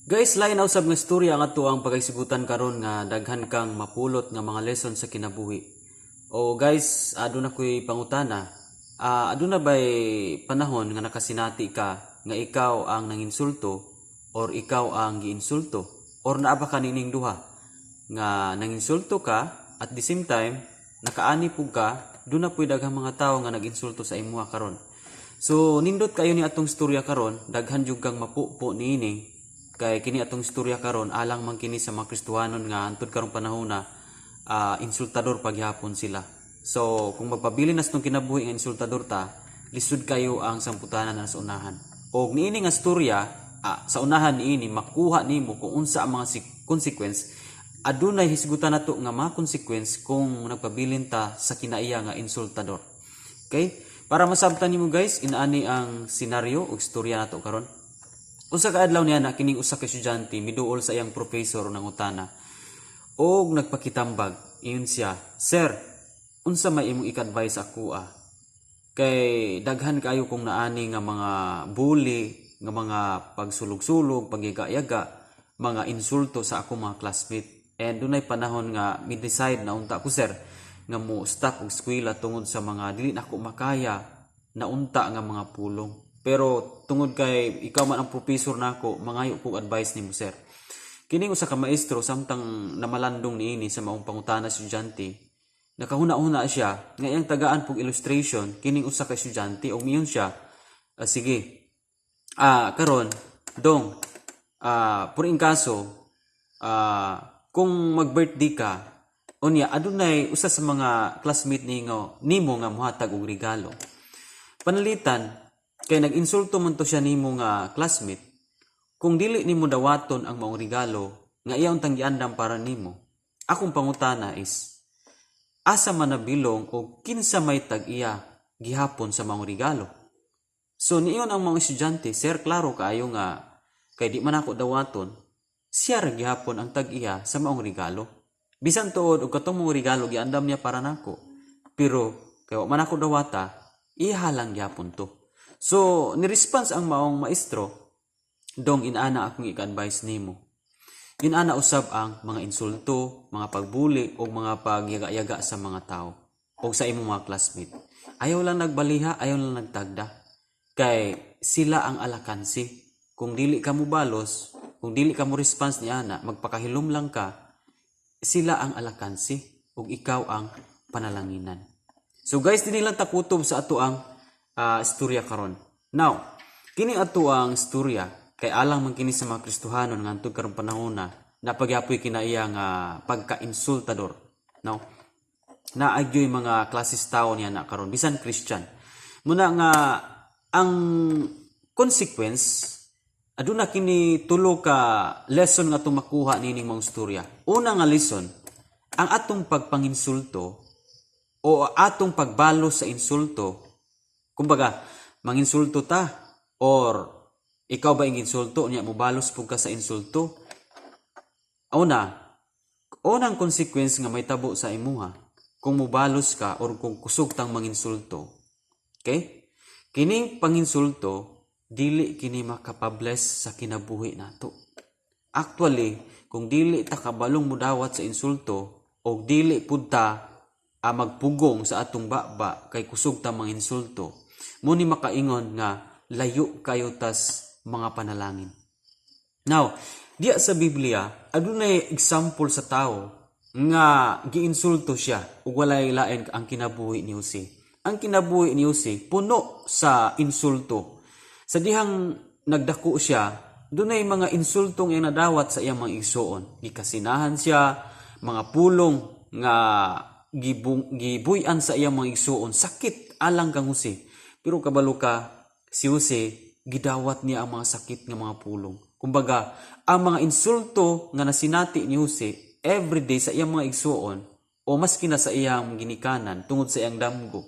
Guys, lain na usab nga istorya ang ato ang pagahisgutan karon nga daghan kang mapulot nga mga lesson sa kinabuhi. O guys, aduna ko'y pangutana. Aduna bay panahon nga nakasinati ka nga ikaw ang nanginsulto or ikaw ang giinsulto or naa ba ka nining duha nga nanginsulto ka, at the same time nakaani pug ka, duna puy daghang mga tawo nga nag-insulto sa imuha karon? So nindot kayo ni atong istorya karon, daghan jud kang mapupo niini kay kini atong istorya karon alang man kini sa mga Kristohanon nga antud karong panahon na insultador paghapon sila. So kung magpabili na sa itong kinabuhi nga insultador ta, lisod kayo ang samputanan na sa unahan. Og niini nga istorya, sa unahan niini makuha nimo kung unsa ang mga consequence. Adunay hisgutan nato nga mga consequence kung nagpabilin ta sa kinaiya nga insultador. Okay? Para masabtan nimo, guys, inaani ang senaryo ug istorya nato karon. Usa ka adlaw niya na kining usa ka estudyante miduol sa iyang professor, nangutana og nagpakitambag. Ingon siya, "Sir, unsa may imong i-advise ako ah? Kay daghan kaayo kong naani nga mga bully, nga mga pagsulog-sulog, pagyaga-yaga, mga insulto sa akong mga classmate. And dunay panahon nga mi-decide na unta ko, sir, nga mo stop og eskwela tungod sa mga dili nako makaya na unta nga mga pulong. Pero tungod kay ikaw man ang professor nako, mangayo kog advice nimo, sir." Kining usa ka maestro, samtang namalandong niini sa maong pangutana sa estudyante, nakahuna-huna siya nga iyang tagaan pog illustration kining usa ka estudyante ug miingon siya, "Ah, sige. Karon dong, por in kaso, kung mag-birthday ka, unya adunay usa sa mga classmate nimo nga mohatag og regalo. Panalitan kay nag-insulto man to siya nimo nga classmate, kung dili nimo dawaton ang maong regalo nga iya untang giandam para nimo, akong pangutana is, asa man nabilong o kinsa may tag-iya gihapon sa maong regalo?" So niingon ang mga estudyante, "Sir, klaro kaayo nga kay di man ako dawaton, siya ra gihapon ang tag-iya sa maong regalo. Bisan tuod og katong maong regalo giandam niya para nako. Pero kay wa man ako dawata, iya lang gihapon to." So ni-response ang maong maestro, "Dong, inana akong i-advise nimo. Inana usab ang mga insulto, mga pagbuli o mga pagyaga-yaga sa mga tao o sa imong mga classmate. Ayaw lang nagbaliha, ayaw lang nagtagda. Kay sila ang alakansi. Kung dili ka mo balos, kung dili ka mo response ni ana, magpakahilom lang ka, sila ang alakansi ug ikaw ang panalanginan." So guys, dinhi lang ta kutob sa ato ang istorya karon. Now, kini ato ang istorya kay alang man kini sa mga Kristohanon nga antud karong panahon na napagyapoy kinaiya nga pagka-insultador. No? Naagyoy mga klases tao niya na karon bisan Christian. Muna nga ang consequence, aduna kini tulo ka lesson nga atong makuha nining mga istorya. Una nga lesson, ang atong pagpanginsulto o atong pagbalos sa insulto. Kumbaga, manginsulto ta or ikaw ba ang insulto niya, mobalos pug ka sa insulto. Una, unang consequence nga mahitabo sa imuha kung mobalos ka or kung kusog tang manginsulto. Okay? Kining panginsulto dili kini makapabless sa kinabuhi nato. Actually, kung dili ta kabalong mudawat sa insulto o dili pud ta magpugong sa atong baba kay kusog ta manginsulto, mo ni makaingon nga layo kayo tas mga panalangin. Now, diya sa Biblia, adunay example sa tao nga giinsulto siya ug walay lain ang kinabuhi ni Jose. Ang kinabuhi ni Jose puno sa insulto. Sa dihang nagdako siya, dunay mga insultong iyang nadawat sa iyang mga igsuon. Gikasinahan siya, mga pulong nga gibuy-an sa iyang mga igsuon, sakit alang kang Jose. Pero kabalo ka, si Jose, gidawat niya ang mga sakit nga mga pulong. Kumbaga, ang mga insulto nga nasinati ni Jose everyday sa iyang mga igsuon o maski na sa iyang ginikanan tungod sa iyang damgo,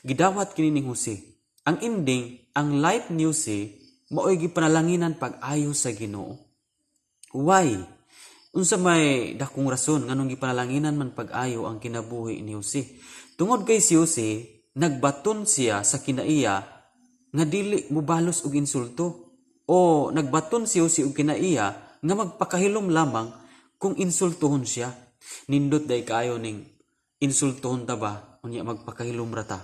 gidawat kini ni Jose. Ang ending, ang life ni Jose mao'y gipanalanginan pag-ayo sa Ginoo. Why? Unsa may dakong rason nganong gipanalanginan man pag-ayo ang kinabuhi ni Jose? Tungod kay si Jose, nagbaton siya sa kinaiya nga dili mobalos og insulto o nagbaton si Jose og kinaiya. nga magpakahilom lamang kung insultuhon siya. Nindot day kaayo ning insultuhon ta ba, unya magpakahilom ra ta.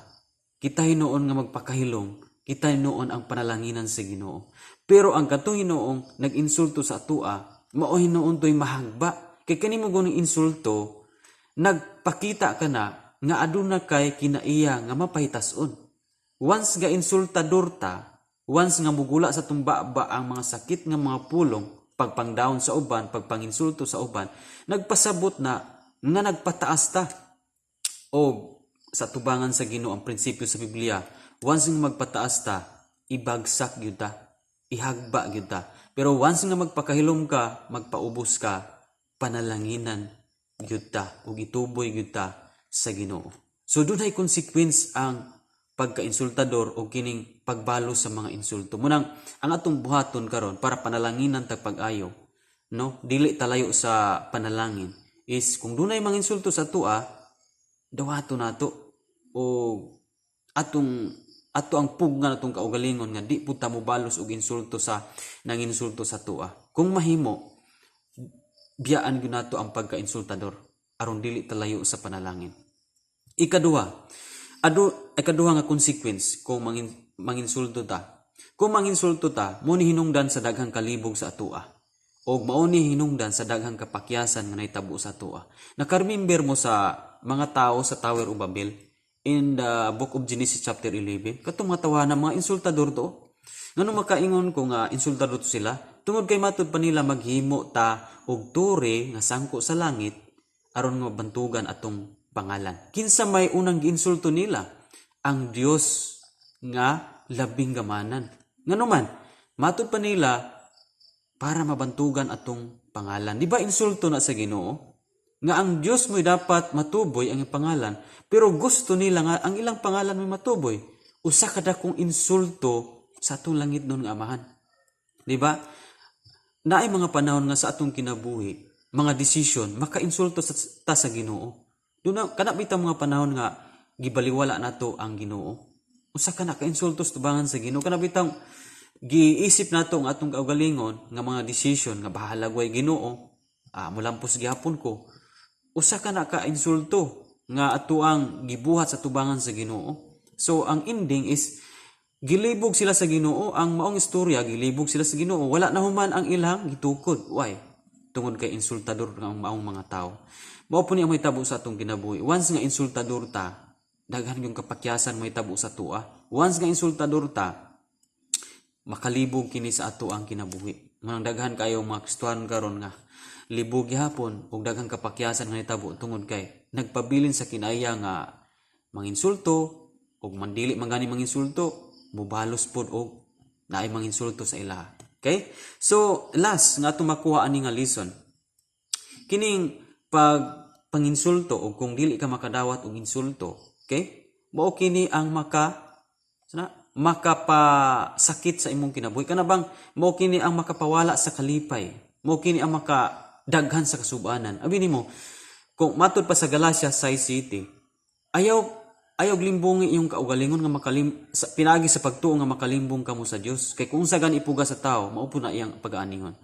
Kita hinuon nga magpakahilom, kita hinuon ang panalanginan sa Ginoo. Pero ang katong hinuong nag-insulto sa atua, mao hinuon to'y mahagba. Kay kanimo guning insulto, nagpakita ka na nga aduna kay kinaiya nga mapahitas-on. Once nga insultador ta, once nga mugula sa tumbaba ang mga sakit nga mga pulong, pagpangdown sa uban, pagpanginsulto sa uban, nagpasabot na nga nagpataas ta. O sa tubangan sa Ginoo, ang prinsipyo sa Biblia, once nga magpataas ta, ibagsak gyud ta, ihagba gyud ta. Pero once nga magpakahilom ka, magpaubos ka, panalanginan gyud ta ug ituboy gyud ta sa Ginoo. So dunay consequence ang pagkainsultador o kining pagbalos sa mga insulto. Munang ang atong buhaton karon para panalanginan tag pag-ayo, no? Dili talayo sa panalangin is kung dunay mga insulto sa atua, dawato nato o atong ato ang pugnan atong kaugalingon nga di pud ta mobalos og insulto sa nanginsulto sa tua. Kung mahimo, biyaan gyud nato ang pagkainsultador aron dili talayo sa panalangin. Ikaduha, ikaduha nga consequence kung manginsulto ta. Kung manginsulto ta, mo ni hinungdan sa daghang kalibog sa atua. Og mao ni hinungdan sa daghang kapakyasan nga nahitabo sa atua. Nakaremember mo sa mga tao sa Tower of Babel in the Book of Genesis chapter 11, katong mga tawana, mga insultador to. Ngano makaingon ko nga insultador to sila? Tungod kay matud pa nila maghimo ta og tore nga sangko sa langit aron nga mabantugan atong pangalan. Kinsa may unang giinsulto nila? Ang Dios nga labing gamanan. Ngano man, matud pa nila para mabantugan atong pangalan. Di ba insulto na sa Ginoo? Nga ang Dios mo'y dapat matuboy ang pangalan, pero gusto nila nga ang ilang pangalan mo'y matuboy. Usa ka dakong insulto sa atong langit nun nga Amahan. Di ba? Naay mga panahon nga sa atong kinabuhi, mga desisyon makainsulto ta sa Ginoo. Duna kana bitaw mga panahon nga gibaliwala nato ang Ginoo. Usa ka na ka-insulto sa tubangan sa Ginoo. Kana bitang giisip nato ang atong kaugalingon nga mga desisyon nga bahala way Ginoo, molampos gihapon ko. Usa ka na ka-insulto nga ato ang gibuhat sa tubangan sa Ginoo. So ang ending is gilibog sila sa Ginoo. Ang maong istorya, gilibog sila sa Ginoo. Wala na human ang ilang gitukod. Why? Tungod kay insultador ang maong mga tao. Mao po ni ang mahitabo sa atong kinabuhi. Once nga insultador ta, daghan yung kapakyasan mahitabo sa tua. Once nga insultador ta, makalibog kini sa ato ang kinabuhi. Manang daghan kayo mga Kristohanon karon nga libog gihapon ug daghang kapakyasan nga nitabo tungod kay nagpabilin sa kinaiya nga manginsulto ug mandili man gani manginsulto, mubalos pod og naay manginsulto sa ilaha. Okay? So last nga atong makuha ani nga lesson. Kining pag panginsulto o kung dili ka makadawat og insulto, okay? Mao kini ang sana makapasakit sa imong kinabuhi. Kana bang mao kini ang makapawala sa kalipay. Mao kini ang makadaghan sa kasubanan. Abi nimo, kung matud pa sa Galatia 6:7, ayaw ayaw limbungi iyong kaugalingon nga pinaagi sa pagtuo nga makalimbong kamo sa Dios. Kay kung sa gani ipuga sa tao, mao po na iyang pag-aaningon.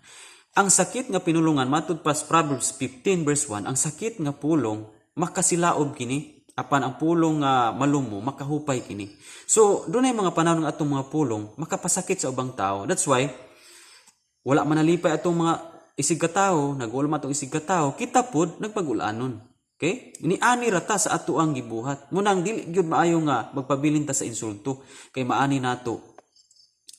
Ang sakit nga pinulungan, matud pa sa Proverbs 15 verse 1, ang sakit nga pulong makasilaob kini, apan ang pulong nga malumo makahupay kini. So dunay mga panahon nga atong mga pulong makapasakit sa ubang tao. That's why wala manalipay atong mga isig katao, nag-ulma atong isig katao, kita pod nagpag-ulanon. Okay? Niani ra ta sa ato ang gibuhat. Munang dili gyud maayo nga magpabilin ta sa insulto kay maani nato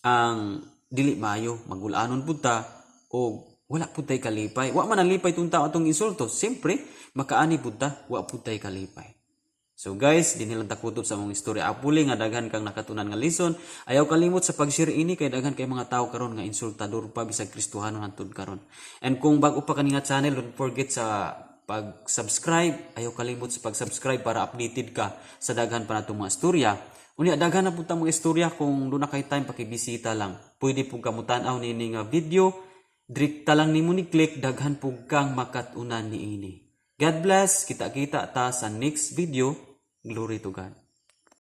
ang dili maayo, magulanon pud ta o wala pud tay kalipay. Wa man nalipay tong tao atong insulto. Siyempre, makaani pud ta, wa pud tay kalipay. So guys, dinhi lang takutob sa among istorya. Apuli nga daghan kang nakatunan nga lesson. Ayaw kalimot sa pag-share ini kay daghan kay mga tao karon nga insultador pa bisag Kristohanon hantud karon. And kung bag-o pa kani nga channel, don't forget sa pag-subscribe. Ayaw kalimot sa pag-subscribe para updated ka sa daghan pa natong mga istorya. Unya daghan na pud ta mga istorya, kung duna kay time, pakibisita lang. Pwede pud ka mutan-aw niini nga video. Direkta lang nimo ni click, daghan pud kang makat-unan niini. God bless. Kita-kita ta sa next video. Glory to God.